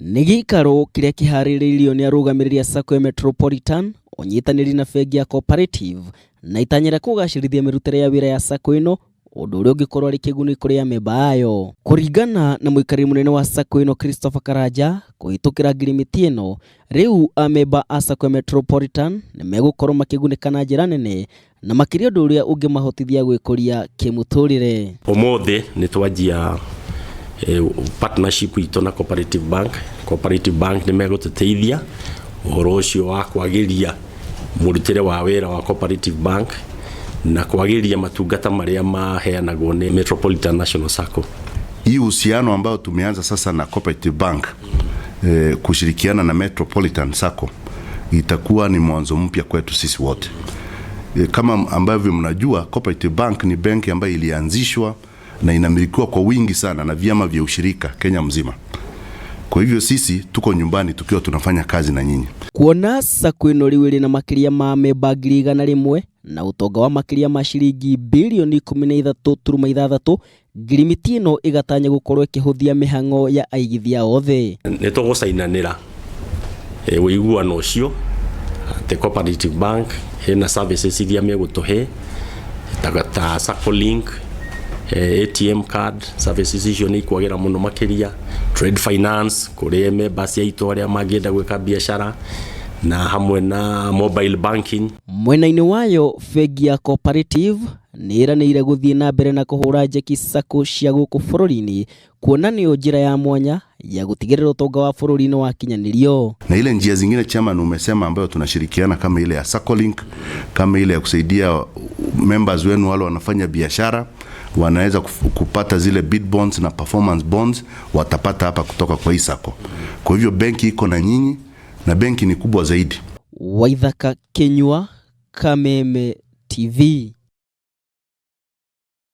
Nĩ gĩikaro kĩrĩa kĩharĩrĩirio nĩ arũgamĩrĩri a Sacco ya Metropolitan, ũnyitanĩri na bengi ya Cooperative, na itanya rĩa kũgacĩrithia mĩrutĩre ya wĩra ya Sacco ĩno, ũndũ ũrĩa ũngĩkorwo arĩ kĩguni kũrĩ amemba ayo. Kũringana na mũikarĩri mũnene wa Sacco ĩno Christopher Karanja, kũhĩtũkĩra ngirimiti ĩno, rĩu amemba a Sacco ya Metropolitan nĩ megũkorwo makĩgunĩka na njĩra nene na makĩria ũndũ ũrĩa ũngĩmahotithia gwĩkũria kĩmũtũrĩre. Ũmũthĩ nĩ twanjia partnership itũ na Cooperative Bank. Cooperative Bank nĩ megũtũteithia ũhoro ũcio wa kwagĩria mũrutĩre wa wĩra wa Cooperative Bank na kwagĩria matungata marĩa maheanagwo nĩ Metropolitan National Sacco. Hii uhusiano ambao tumeanza sasa na Cooperative Bank kushirikiana na Metropolitan Sacco itakuwa ni mwanzo mpya kwetu sisi wote. Kama ambavyo mnajua, Cooperative Bank ni benki ambayo ilianzishwa na inamilikiwa kwa wingi sana na vyama vya ushirika Kenya mzima. Kwa hivyo sisi tuko nyumbani tukiwa tunafanya kazi na nyinyi. Kuona Sacco ĩno rĩu ĩrĩ na makĩria ma amemba 100,000 na ũtonga wa makĩria ma ciringi 13.6 birioni, ngirimiti ĩno ĩgatanya gũkorwo ĩkĩhũthia mĩhang'o ya aigithia othe. Nĩ tũgũcainanĩra ũiguano ũcio atĩ Cooperative Bank ĩna services iria megũtũhe ta Sacco Link, ATM card services, icio nĩ ikwagĩra mũno makĩria, trade finance kũrĩ members aitũ arĩa mangĩenda gwĩka biacara, na hamwe na mobile banking. Mwena-inĩ wayo, bengi ya Cooperative nĩ ĩranĩire gũthiĩ na mbere na kũhũra njeki Sacco cia gũkũ bũrũri-inĩ, kuona nĩyo njĩra ya mwanya ya gũtigĩrĩra ũtonga wa bũrũri nĩ wakinyanĩrio. Na ile njia zingine, chairman, umesema ambayo tunashirikiana kama ile ya Sacco Link, kama ile ya kusaidia members wenu wale wanafanya biashara wanaweza kupata zile bid bonds na performance bonds, watapata hapa kutoka kwa hii Sacco. Kwa hivyo benki iko na nyinyi na benki ni kubwa zaidi. Waithaka Kinyua, Kameme TV.